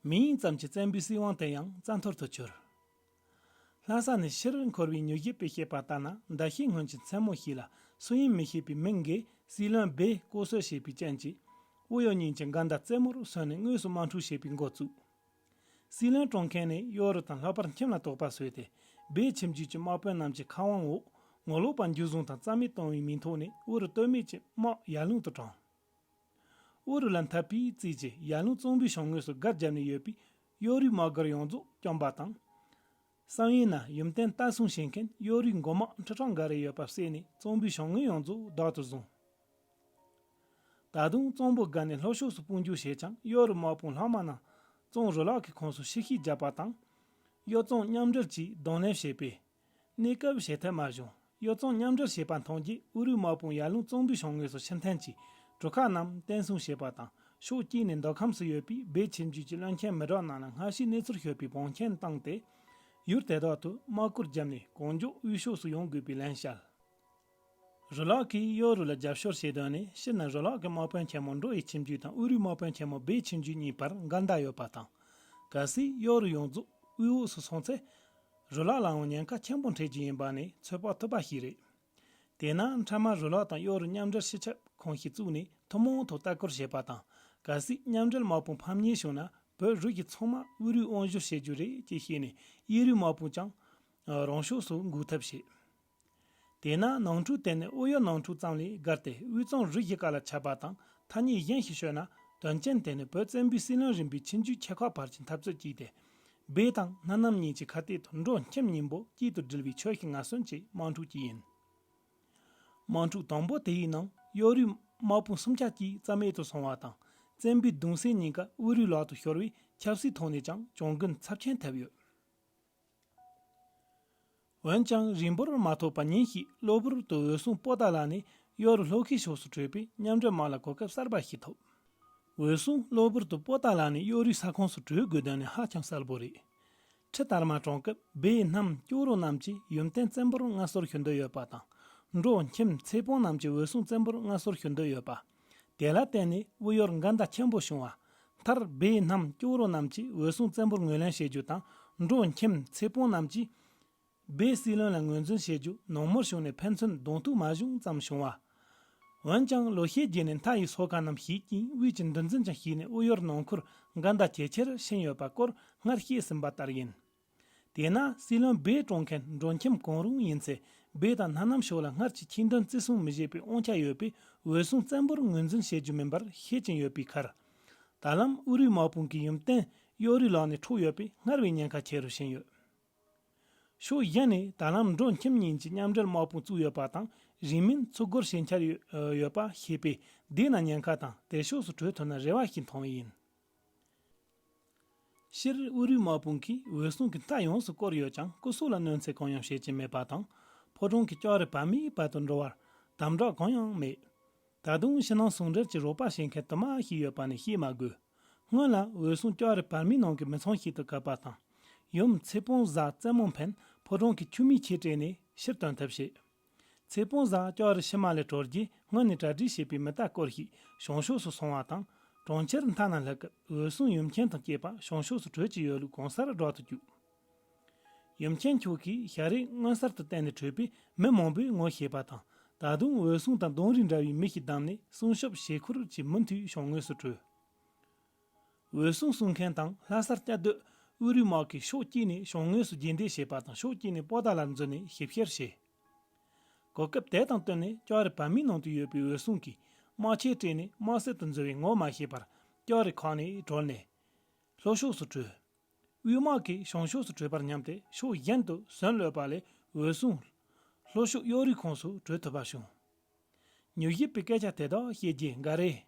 མིང་ཙམ་གྱི་བཙན་པོའི་སྲིད་དབང་དེ་ཡང་རྩ་འཐོར་དུ་གྱུར། ལྷ་ས་ནས་ཕྱིར་འཁོར་བའི་མྱུལ་ཞིབ་པས་བཤད་པ་ལྟར་ན། ཟླ་ཤས་སྔོན་གྱི་མཚན་མོ་ཞིག་ལ་སུ་ཡིན་མི་ཤེས་པའི་མི་འགས་སྲིད་བློན་སྦས་ལྐོག་གསོད་བྱས་པའི་རྐྱེན་གྱིས། དབུ་གཡོག་གཉིས་ཀྱི་འགལ་ཟླ་རྩེ་མོར་སོན་ནས་དངོས་སུ་དམག་འཁྲུག་བྱེད་པའི་འགོ་བཙུགས། སྲིད་བློན་བཀྲོངས་མཁན་ནི་གཡོ་རུ་དང་ལྷག་པར་ཁྱིམ་ལ་དོགས་པ་ཟོས་ཏེ། སྦས་ཁྱིམ་རྒྱུད་ཀྱི་དམག་དཔོན་རྣམས་ཀྱི་ཁ་དབང་འོག་ངོ་ལོག་པ་འཇུ་བཟུང་དང་རྩ་མེད་གཏོང་བའི་མིང་ཐོག་ནས་དབུ་རུ་སྟོད་སྨད་ཀྱི་དམག་ཡར་ཀླུང་དུ་དྲངས། དབུ་རུ་ལ་འཐབ་པའི་རྩིས་ཀྱིས་ཡར་ཀླུང་གཙང་པོའི་བྱང་ངོས་སུ་སྒར་བརྒྱབ་ནས་ཡོད་པའི་གཡོ་རུའི་དམག་སྒར་ཡོངས་རྫོགས་བཅོམ་པ་དང་། བསམ་ཡས་ན་ཡུམ་བརྟན་ལྟ་སྲུང་བྱེད་མཁན་གཡོ་རུའི་འགོ་དམག་ཁྲི་ཕྲག་འགའ་རེ་ཡོད་པ་བསད་ནས་གཙང་པོའི་བྱང་ངོས་ཡོངས་རྫོགས་བདག་ཏུ་བཟུང་། ད་དུང་གཙང་པོ་སྒར་ནས་ལྷོ་ཕྱོགས་སུ་དཔུང་འཇུག་བྱས་ཀྱང་། གཡོ་རུ་དམག་དཔུང་ལྷག་མ་རྣམས་གཙང་རུ་ལག་གི་ཁོངས་སུ་ཕྱིར་བཤིག་བརྒྱབ་པ་དང་། གཡོ་གཙང་མཉམ་འབྲེལ་གྱིས་གདོང་ལེན་བྱས་པས། གནས་སྐབས་བྱེད་ཐབས་མ་བྱུང་། གཡོ་གཙང་མཉམ་འབྲེལ་བྱས་པ་མཐོང་རྗེས། དབུ་རུའི་དམག་དཔུང་ཡར་ཀླུང་གཙང་པོའི་བྱང་ངོས་སུ་ཕྱིར་འཐེན་གྱིས། གྲུ་ཁ་རྣམས་བརྟན་སྲུང་བྱས་པ་དང་། ཕྱོགས་གཅིག་ནས་མདོ་ཁམས་སུ་ཡོད་པའི་སྦས་ཁྱིམ་རྒྱུད་ཀྱི་བློན་ཆེན་མི་དྲག་རྣམས་ལ་སྔ་ཕྱིའི་གནས་ཚུལ་ཤོད་པའི་བང་ཆེན་བཏང་སྟེ། ཡུལ་དེ་དག་ཏུ་དམག་བསྐོར་བརྒྱབ་ནས་གང་མགྱོགས་དབུས་ཕྱོགས་སུ་ཡོང་དགོས་པའི་ལན་བཤད། རུ་ལག་གིས་གཡོ་རུ་ལ་རྒྱབ་སྐྱོར་བྱེད་དོན་ནི། ཕྱིར་ན་རུ་ལག་གི་དམག་དཔོན་ཆེན་མོ་འབྲོ་ཡི་ཁྱིམ་རྒྱུད་དང་དབུ་རུའི་དམག་དཔོན་ཆེན་མོ་སྦས་ཁྱིམ་རྒྱུད་གཉིས་བར་འགལ་ཟླ་ཡོད་པ་དང་། གལ་སྲིད་གཡོ་རུ་ཡོངས་རྫོགས་དབུས་འོག་སུ་སོང་ཚེ། རུ་ལག་ལའང་ཉེན་ཁ་ཆེན་པོ་འཕྲད་རྒྱུ་ཡིན་པ་ནི་ཚོད་དཔག་ཐུབ་པ་ཞིག་རེད། དེས་ན་འཕྲལ་མར་རུ་ལག་དང་གཡོ་རུ་མཉམ་འབྲེལ་སྤྱི་ཁྱབ་ཁང་ཞིག་བཙུགས་ནས་ཐུན་མོང་ཐོག་ལྟ་སྐོར་བྱེད་པ་དང་། གལ་སྲིད་མཉམ་འབྲེལ་དམག་དཔུང་ཕམ་ཉེས་བྱུང་ན། བོད་རིགས་ཀྱིས་ཚང་མ་དབུ་རུའི་དབང་བསྒྱུར་བྱེད་རྒྱུ་རེད་ཅེས་བཤད་ནས། གཡོ་རུའི་དམག་དཔུང་ཀྱང་རང་ཕྱོགས་སུ་འགུག་ཐབས་བྱེད། དེས་ན་ནང་འཁྲུག་དེ་ནི་དབུ་གཡོ་ནང་འཁྲུག་ཙམ་ལས་བརྒལ་ཏེ། དབུས་གཙང་རུ་བཞི་ཀ་ལ་ཁྱབ་པ་དང་། ཐ་སྙད་གཞན་ཞིག་ཤོད་ན། དོན་རྐྱེན་དེ་ནི་བོད་བཙན་པོའི་སྲིད་བློན་རིམ་པའི་ཁྱིམ་རྒྱུད་ཆེ་ཁག་བར་གྱི་འཐབ་རྩོད་ཅིག་སྟེ། སྦས་དང་སྣ་ནམ་གཉིས་ཀྱི་ཁ་གཏད་དུ་འབྲོ་ཁྱིམ་གཉིས་པོ་གཅིག་ཏུ་སྒྲིལ་བའི་ཆོས་ཤིག་ངན་སོན་གྱི་དམག་འཁྲུག་ཅིག་ཡིན། དམག་འཁྲུག་དང་པོ་དེའི་ནང་གཡོ་རུའི་དམག་དཔུང་སུམ་ཆ་གཅིག་རྩ་མེད་དུ་སོང་བ་དང་། བཙན་པོའི་གདུང་སྲས་གཉིས་ཀ་དབུ་རུའི་ལག་ཏུ་ཤོར་བས། ཆབ་སྲིད་ཐོག་ནས་ཀྱང་གྱོང་གུན་ཚབས་ཆེན་ཐེབས་ཡོད། འོན་ཀྱང་རིང་པོར་མ་ཐོགས་པར་ཉིན་ཞིག་གློ་བུར་དུ་འོད་སྲུང་པོ་ཏཱ་ལ་ནས་གཡོ་རུ་ལྷོ་ཁའི་ཕྱོགས་སུ་བྲོས་པས། མཉམ་འབྲེལ་དམག་ལ་གོ་སྐབས་གསར་པ་ཞིག་ཐོབ། འོད་སྲུང་གློ་བུར་དུ་པོ་ཏཱ་ལ་ནས་གཡོ་རུའི་ས་ཁོངས་སུ་བྲོས་དགོས་དོན་ནི་ཧ་ཅང་གསལ་པོ་རེད། ཁྲི་དར་མ་དྲངས་སྐབས་སྦས་གནམ་སྐྱོ་རུ་རྣམས་ཀྱིས་ཡུམ་བརྟན་བཙན་པོར་མངའ་གསོལ་ཞུ་འདོད་ཡོད་པ་དང་། འབྲོ་ཁྱིམ་ཚེ་སྤོང་རྣམས་ཀྱིས་འོད་སྲུང་བཙན་པོར་མངའ་གསོལ་ཞུ་འདོད་ཡོད་པ། དེ་ལ་བརྟེན་ནས་དབུ་གཡོར་འགལ་ཟླ་ཆེན་པོ་བྱུང་བ། མཐར་སྦས་གནམ་སྐྱོ་རུ་རྣམས་ཀྱིས་འོད་སྲུང་བཙན་པོར་ངོས་ལེན་བྱེད་རྒྱུ་དང་། འབྲོ་ཁྱིམ་ཚེ་སྤོང་རྣམས་ཀྱིས་སྦས་སྲིད་བློན་ལ་ངོས་འཛིན་བྱེད་རྒྱུ་ནང་མོལ་བྱུང་ནས་ཕན་ཚུན་གདོང་ཐུག་མ་བྱུང་ཙམ་བྱུང་བ། འོན་ཀྱང་ལོ་ཤས་རྗེས་ནས་མཐའ་ཡི་སོ་ཁ་རྣམས་ཞིག་ཀྱིས་དབུས་ཀྱི་འདུ་འཛི་ཅན་ཞིག་ནས་དབུ་གཡོར་ནང་ཁུལ་འགལ་ཟླ་ཇེ་ཆེར་ཕྱིན་ཡོད་པ་སྐོར་སྔར་བཤད་ཟིན་པ་ལྟར་ཡིན། དེས་ན་སྲིད་བློན་སྦས་དཀྲོངས་མཁན་འགྲོ་ཁྱིམ་གང་རུང་ཡིན་ཚེ་སྦས་དང་སྣ་ནམ་ཕྱོགས་ལ་སྔར་གྱི་ཁྱིམ་དོན་བརྩི་སྲུང་མི་བྱེད་པའི་དབང་ཆ་ཡོད་པས་འོད་སྲུང་བཙན་པོར་ངོས་འཛིན་བྱེད་རྒྱུ་མིན་པར་ཤེས་ཀྱིན་ཡོད་པའི་ཁར། ད་ལམ་དབུ་རུའི་དམག་དཔུང་གི་ཡུམ་བརྟན་གཡོ་རུའི་ལག་ནས་འཕྲོག་ཡོད་པས་སྔར་བས་ཉེན་ཁ་ཆེ་རུ་ཕྱིན་ཡོད། ཕྱོགས་གཞན་ནས་ད་ལམ་འགྲོ་ཁྱིམ་གཉིས་ཀྱི་མཉམ་འབྲེལ་དམག་དཔུང་བཙུགས་ཡོད་པ་དང་རིང་མིན་ཚུར་རྒོལ་བྱེད་འཆར་ཡོད་ཡོད་པ་ཤེས་པས་དེས་ན་ཉེན་ཁ་དང་དེ་ཕྱོགས་སུ་བྲོས་ཐུབ་ན་རེ་བ་ཞིག་མཐོང་ཡིན། སྤྱིར་དབུ་རུའི་དམག་དཔུང་གིས་འོད་སྲུང་གི་མཐའ་ཡོངས་སུ་བསྐོར་ཡོད་ཀྱང་སྐུ་སྲོག་ལ་གནོད་འཚེ་གང་ཡང་བྱེད་ཀྱི་མེད་པ་དང་ཕོ་བྲང་གི་ལྕགས་རི་བར་མའི་བར་དུ་འགྲོ་བར་དམ་དྲག་གང་ཡང་མེད། ད་དུང་ཕྱི་ནང་ཟུང་འབྲེལ་གྱི་རོགས་པ་བྱེད་མཁན་དུ་མ་ཞིག་ཡོད་པ་ནི་བཤད་མ་དགོས། སྔོན་ལ་འོད་སྲུང་ལྕགས་རི་བར་མའི་ནང་གི་མི་ཚང་ཞིག་ཏུ་བཀོད་པ་དང་། ཡུམ་ཚེ་སྤོང་བཟའ་བཙུན་མོ་འཕེན་ཕོ་བྲང་གི་ཆུ་མིག་ཆེ་སྤྲད་ནས་ཕྱིར་བཏོན་ཐབས་བྱས། ཚེ་སྤོང་བཟའ་ལྕགས་རི་ཕྱི་མ་ལས་གྲོལ་རྗེས་སྔོན་ནས་གྲ་སྒྲིག་བྱས་པའི་མི་རྟ་སྐོར་ཞིག་བྱང་ཕྱོགས་སུ་སོང་བ་དང་གྲོང་ཁྱེར་མཐའ་ན་ལྷག་སྐབས་འོད་སྲུང་ཡུམ་ཆེན་དང་བཅས་པ་བྱང་ཕྱོགས་སུ་བྲོས་ཀྱི་ཡོད་ལུགས་གང་སར་སྒྲོག་ཏུ་བཅུག་ཡུམ་ཆེན་མཆོག་གིས་ཞལ་རས་མངོན་གསལ་དུ་བསྟན་ནས་བྲོས་པས་མི་མང་པོས་ངོ་ཤེས་པ་དང་ད་དུང་འོད་སྲུང་དང་གདོང་རིས་འདྲ་བའི་མི་ཞིག་བདམས་ནས་སྲུང་སྐྱོབ་བྱེད་ཁུལ་གྱིས་མུ་མཐུད་བྱང་ངོས་སུ་བྲོས། འོད་སྲུང་སྲུང་མཁན་དང་ལྷ་སར་སྐྱབས་འདོད་དབུ་རུའི་དམག་གིས་ཕྱོགས་གཅིག་ནས་བྱང་ངོས་སུ་རྗེས་འདེད་བྱས་པ་དང་ཕྱོགས་གཅིག་ནས་པོ་ཏཱ་ལར་འཛུལ་ནས་ཞིབ་བཤེར་བྱས། གོ་སྐབས་དེ་དང་བསྟུན་ནས་ལྕགས་རི་བར་མའི་ནང་དུ་ཡོད་པའི་འོད་སྲུང་གིས་དམག་ཆས་སྤྲས་ནས་དམག་སེལ་དུ་འཛུལ་བའི་ངོ་མ་ཤེས་པར་ལྕགས་རི་ཁ་ནས་གྲོལ་ནས་ལྷོ་ཕྱོགས་སུ་བྲོས། དབུས་དམག་གིས་བྱང་ཕྱོགས་སུ་བྲོས་པར་སྙམ་སྟེ་ཕྱོགས་གཞན་དུ་ཟོན་གློད་པ་ལས་འོད་སྲུང་ལྷོ་ཕྱོགས་གཡོ་རུའི་ཁོངས་སུ་བྲོས་ཐུབ་པ་བྱུང་། མྱུར་ཞིབ་པའི་སྐད་ཆ་དེ་དག་བཤད་རྗེས་འགའ་རེས།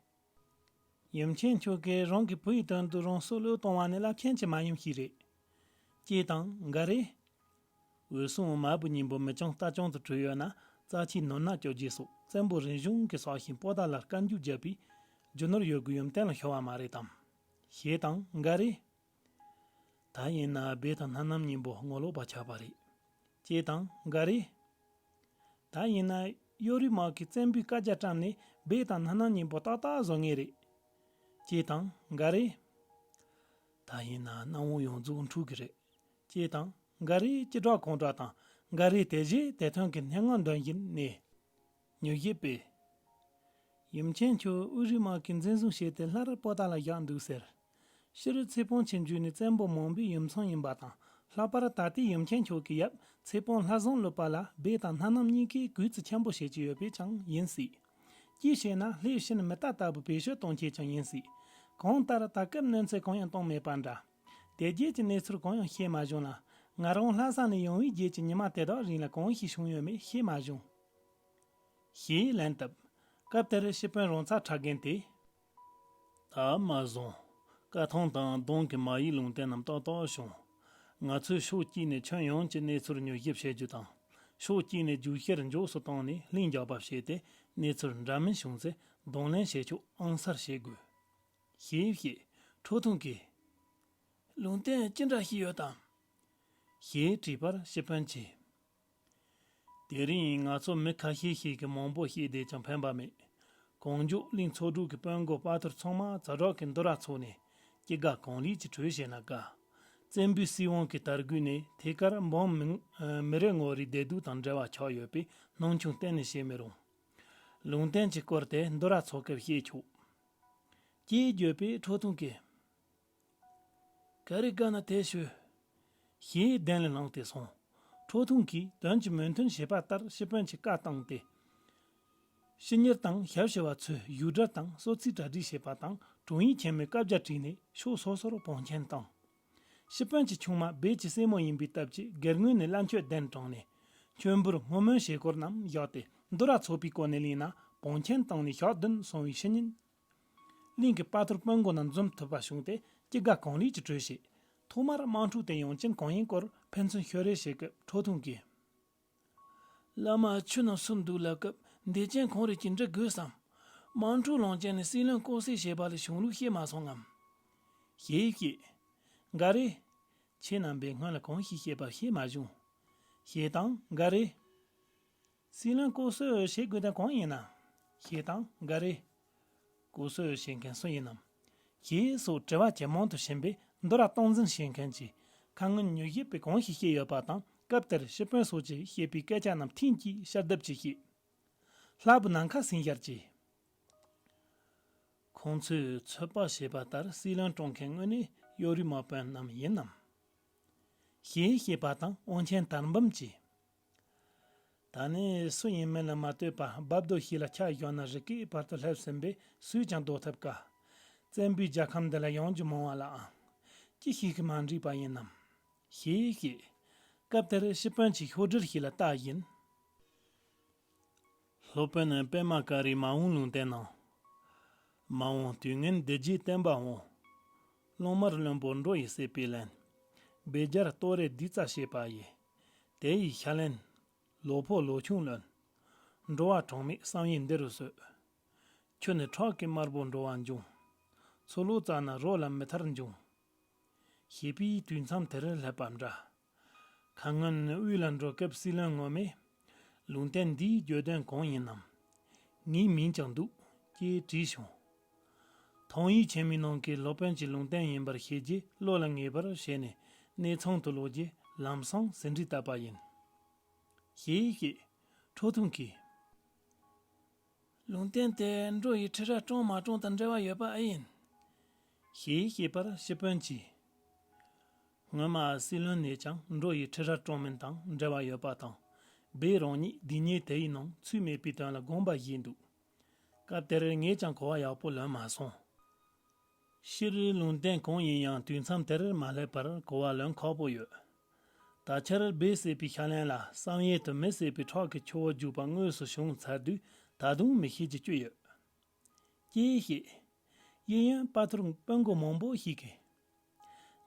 ཡུམ་ཆེན་མཆོག་གིས་རང་གི་བུ་ཡི་དོན་དུ་རང་སྲོག་བློས་གཏོང་བ་ནི་རླབས་ཆེན་གྱི་མ་ཡུམ་ཞིག་རེད། ཅེས་དང་འགའ་རེས། འོད་སྲུང་མ་བུ་གཉིས་པོ་མི་གཙང་ལྟ་སྐྱོང་དུ་བྲོས་ཡོད་ན་རྩ་ཆེའི་ནོར་ནག་བཅོ་རྒྱུས་སོགས་བཙན་པོ་རིམ་བྱུང་གི་ས་ཞིང་པོ་ཏཱ་ལར་བཀའ་འགྱུར་བརྒྱབ་པས་རྒྱུ་ནོར་ཡོད་དགུ་ཡུམ་བརྟན་ལ་ཤོར་བ་མ་རེད་དམ། ཞེས་དང་འགའ་རེས། ད་ཡིན་ན་སྦས་དང་སྣ་ནམ་གཉིས་པོ་ངོ་ལོག་པ་ཆགས་པ་རེད། ཅེས་དང་འགའ་རེས། ད་ཡིན་ན་གཡོ་རུའི་དམག་གིས་བཙན་པོའི་བཀའ་རྒྱ་བཀྲམ་ནས་སྦས་དང་སྣ་ནམ་གཉིས་པོ་ཏག་ཏག་བཟོ་ངེས་རེད། ཅེས་དང་འགའ་རེས། ད་ཡིན་ན་གནམ་འོག་ཡོངས་རྫོགས་འཁྲུག་གི་རེད། ཅེས་དང་འགའ་རེས་ཅི་དྲག་གང་དྲག་དང་འགའ་རེས་དེ་རྗེས་དེ་ཐོན་གྱི་སྙན་ངག་འདོན་བཞིན་ནས། མྱུར་ཞིབ་པས། ཡུམ་ཆེན་མཆོག་དབུ་རུའི་དམག་གིས་འཛིན་བཟུང་བྱས་ཏེ་སླར་པོ་ཏཱ་ལ་བཞག་འདུག་ཟེར། ཕྱིར་ཚེ་སྤོང་ཆེན་བརྒྱུད་ནས་བཙན་པོ་མང་པོའི་ཡུམ་ཚང་ཡིན་པ་དང་ལྷག་པར་ད་ལྟའི་ཡུམ་ཆེན་མཆོག་གི་ཡབ་ཚེ་སྤོང་ལྷ་བཟང་ལུག་པ་ལ་སྦས་དང་སྣ་ནམ་གཉིས་ཀས་གུས་བརྩི་ཆེན་པོ་བྱེད་ཀྱི་ཡོད་པས་ཀྱང་ཡིན་སྲིད། ཅིའི་ཕྱིར་ན་ལྷས་བྱིན་མི་རྟ་ལྟ་བུ་བེད་སྤྱོད་གཏོང་ཆེད་ཀྱང་ཡིན་སྲིད། གང་ལྟར་ད་སྐབས་གནོད་འཚེ་གང་ཡང་བཏང་མེད་པ་འདྲ། དེ་རྗེས་ཀྱི་གནས་ཚུལ་གང་ཡང་ཤེས་མ་བྱུང་ལ། ང་རང་ལྷ་ས་ནས་ཡོང་བའི་རྗེས་ཀྱི་ཉི་མ་དེ་དག་རིང་ལ་གང་ཞིག་བྱུང་ཡོད་མེད་ཤེས་མ་བྱུང་། ཞེས་ལན་བཏབ། སྐབས་དེར་སྤྱི་དཔོན་རོང་ཚ་ཁྲ་རྒན་དེས། ད་མ་བཟུང་། བཀའ་ཐང་དང་གདོང་གི་མ་ཡིག་ལུང་བསྟན་རྣམས་ཏག་ཏག་བྱུང་། ང་ཚོས་ཕྱོགས་གཅིག་ནས་ཁྱོན་ཡོངས་ཀྱི་གནས་ཚུལ་མྱུར་ཞིབ་བྱེད་རྒྱུ་དང་། ཕྱོགས་གཅིག་ནས་རྒྱུགས་བཤེར་མགྱོགས་སུ་བཏང་ནས་ལྷིང་འཇགས་པ་བྱས་ཏེ་གནས་ཚུལ་འདྲ་མིན་བྱུང་ཚེ་གདོང་ལེན་བྱེད་ཕྱོགས་ཨང་གསར་བྱེད་དགོས། ཞེས་བཤད། ཁྲོ་ཐུང་གིས། ལུང་བསྟན་ཅི་འདྲ་ཞིག་ཡོད་དམ། ཞེས་དྲིས་པར་སྤྱི་དཔོན་གྱིས། དེ་རིང་ང་ཚོ་མི་ཁ་ཤས་ཤིག་གིས་མང་པོ་བཤད་བསྡད་ཀྱང་ཕན་པ་མེད། གང་མགྱོགས་གླིང་ཚོ་དྲུག་གི་དཔོན་འགོ་དཔའ་ཐུལ་ཚང་མ་ཛ་དྲག་གི་འདུ་ར་ཚོགས་ནས་སྐྱེ་རྒ་གང་ལས་ཀྱི་གྲོས་བྱས་ན་དགའ། བཙན་པོའི་སྲིད་དབང་གི་དར་རྒུད་ནས་ཐད་ཀར་འབངས་མི་མི་རེ་ངོ་རེའི་བདེ་སྡུག་དང་འབྲེལ་བ་ཆགས་ཡོད་པས་སྣང་ཆུང་གཏན་ནས་བྱེད་མི་རུང་། ལུང་བསྟན་གྱི་སྐོར་དེ་འདུ་ར་ཚོགས་སྐབས་བཤད་ཆོག་ཅེས་བརྗོད་པས་ཁྲོ་ཐུང་གིས། ག་རེ་དགའ་ན་དེ་ཞུ། ཞེས་གདན་ལ་ལངས་ཏེ་སོང་། ཁྲོ་ཐུང་གིས་དོན་གྱི་མོས་མཐུན་བྱས་པ་ལྟར་སྤྱི་དཔོན་གྱི་བཀའ་བཏང་སྟེ། ཕྱི་ཉིན་དང་ཞབས་ཕྱི་བ་ཚོས་བཞུགས་གྲལ་དང་གསོལ་ཚིགས་གྲ་སྒྲིག་བྱས་པ་དང་དྲུང་ཡིག་ཆེན་མོའི་བཀའ་རྒྱ་བྲིས་ནས་ཕྱོགས་སོ་སོར་བང་ཆེན་བཏང་། སྤྱི་དཔོན་གྱི་ཆུང་མ་སྦས་ཀྱི་སྲས་མོ་ཡིན་པའི་སྟབས་ཀྱིས་སྒེར་ངོས་ནས་བླ་མཆོད་གདན་དྲངས་ནས། མཆོད་འབུལ་བསྔོ་སྨོན་བྱེད་སྐོར་རྣམས་བཞག་སྟེ་འདུ་ར་ཚོགས་པའི་སྐོར་ནས་གླེང་ན་བང་ཆེན་བཏང་ནས་ཞག་བདུན་སོང་བའི་ཕྱི་ཉིན། གླིང་གི་དཔའ་ཐུལ་དཔོན་འགོ་རྣམས་འཛོམས་ཐུབ་པ་བྱུང་སྟེ་སྐྱེ་རྒ་གང་ལས་ཀྱི་གྲོས་བྱས། ཐོག་མར་དམག་འཁྲུག་དེ་ཡོང་རྐྱེན་གང་ཡིན་སྐོར་ཕན་ཚུན་ཤོད་རེས་བྱེད་སྐབས་ཁྲོ་ཐུང་གིས། བླ་མ་ཆུ་རྣམས་བསྲུབས་འདུག་ལབ་སྐབས་འདེད་ཅན་གང་རེད་ཀྱི་འདྲི་དགོས་སམ། དམག་འཁྲུག་ལངས་རྐྱེན་ནི་སྲིད་བློན་ལྐོག་གསོད་བྱས་པ་ལས་བྱུང་ལུགས་ཤེས་མ་སོང་ངམ། ཞེས་བཤད། འགའ་རེས། ཁྱེད་རྣམ་པས་སྔོན་ལ་གང་ཞིག་བཤད་པ་ཤེས་མ་བྱུང་། ཞེས་དང་འགའ་རེས། སྲིད་བློན་ལྐོག་གསོད་བྱེད་དགོས་དོན་གང་ཡིན་ནམ། ཞེས་དང་འགའ་རེས། ལྐོག་གསོད་བྱེད་མཁན་སུ་ཡིན་ནམ། ཞེས་སོགས་དྲི་བ་ཇེ་མང་དུ་ཕྱིན་པས་འདུ་ར་སྟངས་འཛིན་བྱེད་མཁན་གྱིས་ཁ་ངན་ཉོས་ཞིབ་པས་གང་ཞིག་བཤད་ཡོད་པ་དང་སྐབས་དེར་སྤྱི་དཔོན་སོགས་ཀྱིས་བཤད་པའི་སྐད་ཆ་རྣམས་ཐེངས་གཅིག་ཤར་བརྡབ་ཀྱིས་བཤད། ལྷ་བུ་ནམ་མཁའ་སེང་ཤར་གྱིས། ཁོང་ཚོས་ཚོད་དཔག་བྱས་པ་ལྟར་སྲིད་བློན་བཀྲོངས་མཁན་དངོས་གནས་གཡོ་རུའི་དམག་དཔོན་རྣམས་ཡིན་ནམ། ཞེས་བཤད་པ་དང་དབང་ཆེན་དར་འབུམ་གྱིས། ད་ནི་སུ་ཡིན་མིན་ལ་མ་ལྟོས་པར་རྦབ་རྡོ་ཞིག་ལ་ཆ་བཞག་ན་རི་སྐེད་བར་དུ་སླེབས་ཟིན་པས་སུས་ཀྱང་ཟློག་ཐབས་དཀའ། བཙན་པོའི་རྒྱལ་ཁམས་འདི་ལ་ཡང་རྒྱུ་མང་བ་ལའང་ཅི་ཞིག་གིས་མ་འགྲིག་པ་ཡིན་ནམ། ཞེས་བཤད། སྐབས་དེར་ཤི་དཔོན་གྱིས་ཤོག་དྲིལ་ཞིག་ལ་བལྟས་བཞིན། སློབ་དཔོན་པདྨ་ཀ་རུའི་མ་འོངས་ལུང་བསྟན་ནང་། མ་འོངས་དུས་ངན་སྡེ་བརྒྱད་བསྟན་པ་འོང་། སློབ་མར་བློན་པོ་འགྲོ་ཡི་སྲིད་པའི་ལན། སྦས་སྦྱར་ལྟོ་རེ་སྡུད་རྩ་བྱེད་པ་ཡི། དེ་ཡི་ཞལ་ལན། ལོ་ཕོ་ལོ་ཆུང་ལོན། འགྲོ་བ་གྲངས་མེད་བསམ་ཡས་འདི་རུ་གསོད། ཁྱོད་ནི་ཁྲག་གི་དམར་པོ་འགྲོ་བ་འབྱུང་། ཚུར་ལོག་ཙ་ན་རོ་ལ་མི་ཐར་འབྱུང་། ཞེས་པས་དུས་མཚམས་དེར་སླེབས་པ་འདྲ། ཁ་སྔོན་དབུས་ལ་འགྲོ་སྐབས་སྲིད་བློན་ངོ་མས། ལུང་བསྟན་འདིའི་བརྗོད་དོན་གང་ཡིན་ནམ། ངའི་མིང་ཀྱང་འདུག་ཅེས་དྲིས་བྱུང་། མཐོང་ཡིག་ཆེན་མོའི་ནང་གི་སློབ་དཔོན་གྱི་ལུང་བསྟན་ཡིན་པར་ཤེས་རྗེས་བློ་ལ་ངེས་པར་བྱས་ནས་གནས་ཚང་དུ་ལོག་རྗེས་ལམ་སང་ཟིན་བྲིས་བཏབ་པ་ཡིན། ཞེས་བཤད། ཁྲོ་ཐུང་གིས། ལུང་བསྟན་དེ་འགྲོ་ཡི་ཁྲི་རལ་བཀྲོངས་མ་བཀྲོངས་དང་འབྲེལ་བ་ཡོད་པ་ཨེ་ཡིན། ཞེས་བཤད་པར་ཤི་དཔོན་གྱིས། སྔོན་མ་སྲིད་བློན་ནས་ཀྱང་འགྲོ་ཡི་ཁྲི་རལ་བཀྲོངས་མིན་དང་འབྲེལ་བ་ཡོད་པ་དང་། སྦས་རང་ཉིད་སྡིག་ཉེས་དེ་ཡི་ནང་ཚུད་མེད་པའི་དོན་ལ་དགོངས་པ་བཞེས་འདུག་སྐབས་དེར་ངས་ཀྱང་གོ་བ་ཡག་པོ་ལོན་མ་སོང་། སྤྱིར་ལུང་བསྟན་གང་ཡིན་ཡང་དུས་མཚམས་དེར་མ་སླེབས་པར་གོ་བ་ལོན་ཁག་པོ་ཡོད། ད་ཆར་སྦས་ཟེར་བའི་ཤ་ལན་ལ་བསམ་ཡས་དུ་མི་ཟེར་བའི་ཁྲག་གི་ཆུ་བོ་རྒྱུག་པ་དངོས་སུ་བྱུང་ཚར་དུས་ད་དུང་མི་ཤེས་ཀྱི་རྒྱུ་ཡོད། ཅེས་བཤད། ཡིན་ཡང་དཔའ་ཐུལ་དཔོན་མགོ་མང་པོ་ཞིག་གིས།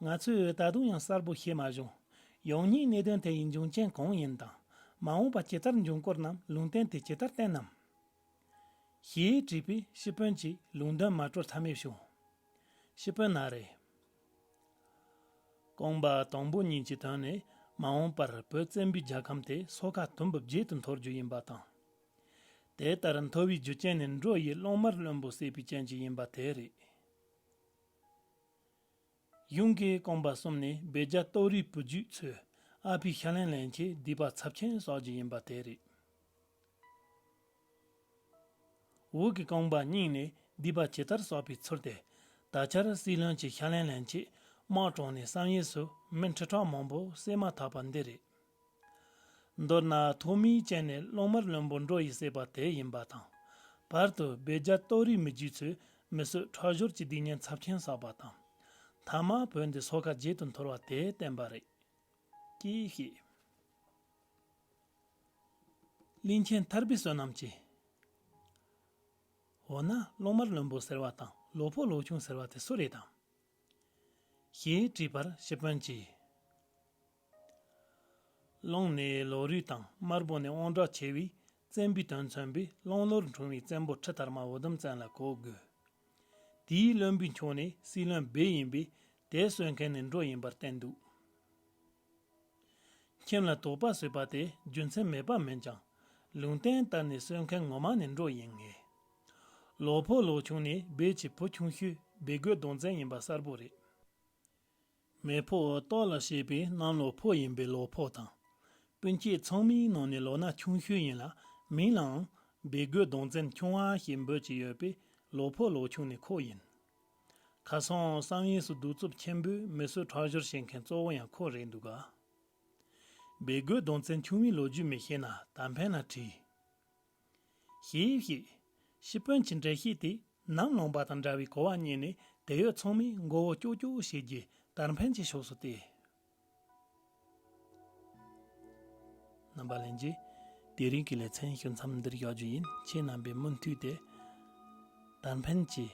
ང་ཚོས་ད་དུང་ཡང་གསལ་པོ་ཤེས་མ་བྱུང་། ཡང་སྙིང་གནད་དོན་དེ་ཡི་འབྱུང་རྐྱེན་གང་ཡིན་དང་། མ་འོངས་པ་ཇི་ལྟར་འབྱུང་སྐོར་རྣམས་ལུང་བསྟན་དེ་ཇི་ལྟར་བསྟན་ནམ། ཞེས་དྲིས་པས་ཤི་དཔོན་གྱིས་ལུང་དོན་མ་སྤྲོར་མཐའ་མེད་བྱུང་། ཤི་དཔོན་ན་རེ། རྐང་པ་དང་པོ་གཉིས་ཀྱི་དོན་ནི་མ་འོངས་པར་བོད་བཙན་པོའི་རྒྱལ་ཁམས་དེ་སོ་ཁ་དུམ་བུ་བརྒྱད་དུ་འཐོར་རྒྱུ་ཡིན་པ་དང་། དེ་ལྟར་འཐོར་བའི་རྒྱུ་རྐྱེན་ནི་འགྲོ་ཡི་གླང་དམར་བློན་པོ་བསད་པའི་རྐྱེན་གྱིས་ཡིན་པ་དེ་རེད། གཞུང་གི་རྐང་པ་གསུམ་ནི་སྦས་རྒྱ་སྟོད་རིའི་བུ་རྒྱུད་ཚོས་ཨ་ཕའི་ཤ་ལན་ལེན་ཆེད་སྡིག་པ་ཚབས་ཆེན་བསགས་རྒྱུ་ཡིན་པ་དེ་རེད། འོག་གི་རྐང་པ་གཉིས་ནི་སྡིག་པ་ཇི་ལྟར་བསགས་པའི་ཚུལ་ཏེ། ད་ཆར་སྲིད་བློན་གྱི་ཤ་ལན་ལེན་ཆེད་དམག་དྲངས་ནས་བསམ་ཡས་སུ་མི་ཁྲི་ཕྲག་མང་པོ་བསད་མ་ཐག་པ་འདི་རེད། མདོར་ན་ཐོག་མའི་རྐྱེན་ནི་གླང་དམར་བློན་པོ་འགྲོ་ཡི་བསད་པ་དེ་ཡིན་པ་དང་། བར་དུ་སྦས་རྒྱ་སྟོད་རིའི་མི་རྒྱུད་ཚོས་མི་གསོད་ཁྲག་སྦྱོར་གྱི་སྡིག་ཉེས་ཚབས་ཆེན་བསགས་པ་དང་། མཐའ་མ་བོད་འདི་སོ་ཁ་བརྒྱད་དུ་འཐོར་བ་དེ་བསྟན་པ་རེད། ཅེས་བཤད། གླིང་ཆེན་ཐར་པའི་བསོད་ནམས་ཀྱིས། འོ་ན་གླང་དམར་བློན་པོ་ཟེར་བ་དང་ལོ་ཕོ་ལོ་ཆུང་ཟེར་བ་དེ་སུ་རེད་དམ། ཞེས་དྲིས་པར་ཤི་དཔོན་གྱིས། གླང་ནི་ལོ་རུས་དང་དམར་པོ་ནི་དབང་དྲག་ཆེ་བས་བཙན་པོའི་དོན་མཚོན་པས་གླང་ལོར་འཁྲུངས་པའི་བཙན་པོ་ཁྲི་དར་མ་འུ་དུམ་བཙན་ལ་གོ་དགོས། དེའི་བློན་པོའི་མཆོག་ནི་སྲིད་བློན་སྦས་ཡིན་པས་དེ་གསོད་མཁན་ནི་འགྲོ་ཡིན་པར་བསྟན་འདུག་ཁྱིམ་ལ་དོགས་པ་ཟེར་བ་དེ་རྒྱུ་མཚན་མེད་པ་མིན་ཀྱང་། ལུང་བསྟན་ལྟར་ནས་གསོད་མཁན་ངོ་མ་ནི་འགྲོ་ཡིན་ངེས། ལོ་ཕོ་ལོ་ཆུང་ནི་སྦས་ཀྱི་བུ་ཆུང་ཤོས་སྦས་རྒོད་གདོང་བཙན་ཡིན་པ་གསལ་པོ་རེད། མེ་ཕོ་ཏོག་ལ་བྱས་པའི་གནམ་ལོ་ཕོ་ཡིན་པའི་ལོ་ཕོ་དང་། སྤུན་མཆེད་ཚང་མའི་ནང་ནས་ལོ་ན་ཆུང་ཤོས་ཡིན་ལ་མིང་ལའང་སྦས་རྒོད་གདོང་བཙན་ཆུང་བ་ཞེས་འབོད་ཀྱི་ཡོད་པས་ལོ་ཕོ་ལོ་ཆུང་ནི་ཁོ་ཡིན། ཁ་སང་བསམ་ཡས་སུ་གདུག་རྩུབ་ཆེན་པོས་མི་གསོད་ཁྲག་སྦྱོར་བྱེད་མཁན་གཙོ་བོ་ཡང་ཁོ་རེད་འདུག་ག་སྦས་རྒོད་གདོང་བཙན་ཆུང་བའི་ལོ་རྒྱུས་མི་ཤེས་ན་དར་འཕེན་ལ་དྲིས། ཞེས་བཤད། ཤི་དཔོན་གྱི་འགྲེལ་བཤད་དེ་ནམ་ལངས་པ་དང་འདྲ་བའི་གོ་བ་རྙེད་ནས་དེ་ཡོད་ཚང་མས་མགོ་བོ་ཀྱོག་ཀྱོག་བྱས་རྗེས་དར་འཕེན་གྱི་ཕྱོགས་སུ་བལྟས། རྣམ་པ་ལྷན་རྒྱས། དེ་རིང་གི་ལེ་ཚན་ཞུ་མཚམས་འདིར་བཞག་རྒྱུ་ཡིན། ཁྱེད་རྣམ་པས་མུ་མཐུད་དེ། དར་འཕེན་གྱི་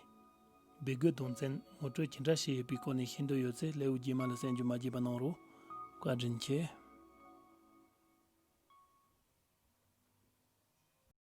སྦས་རྒོད་གདོང་བཙན་ངོ་སྤྲོད་ཇི་འདྲ་བྱས་ཡོད་པའི་སྐོར་ནས་ཤེས་འདོད་ཡོད་ཚེ་ལེའུ་རྗེས་མ་ལ་གསན་རྒྱུ་མ་བརྗེད་པ་གནང་རོགས། བཀའ་དྲིན་ཆེ།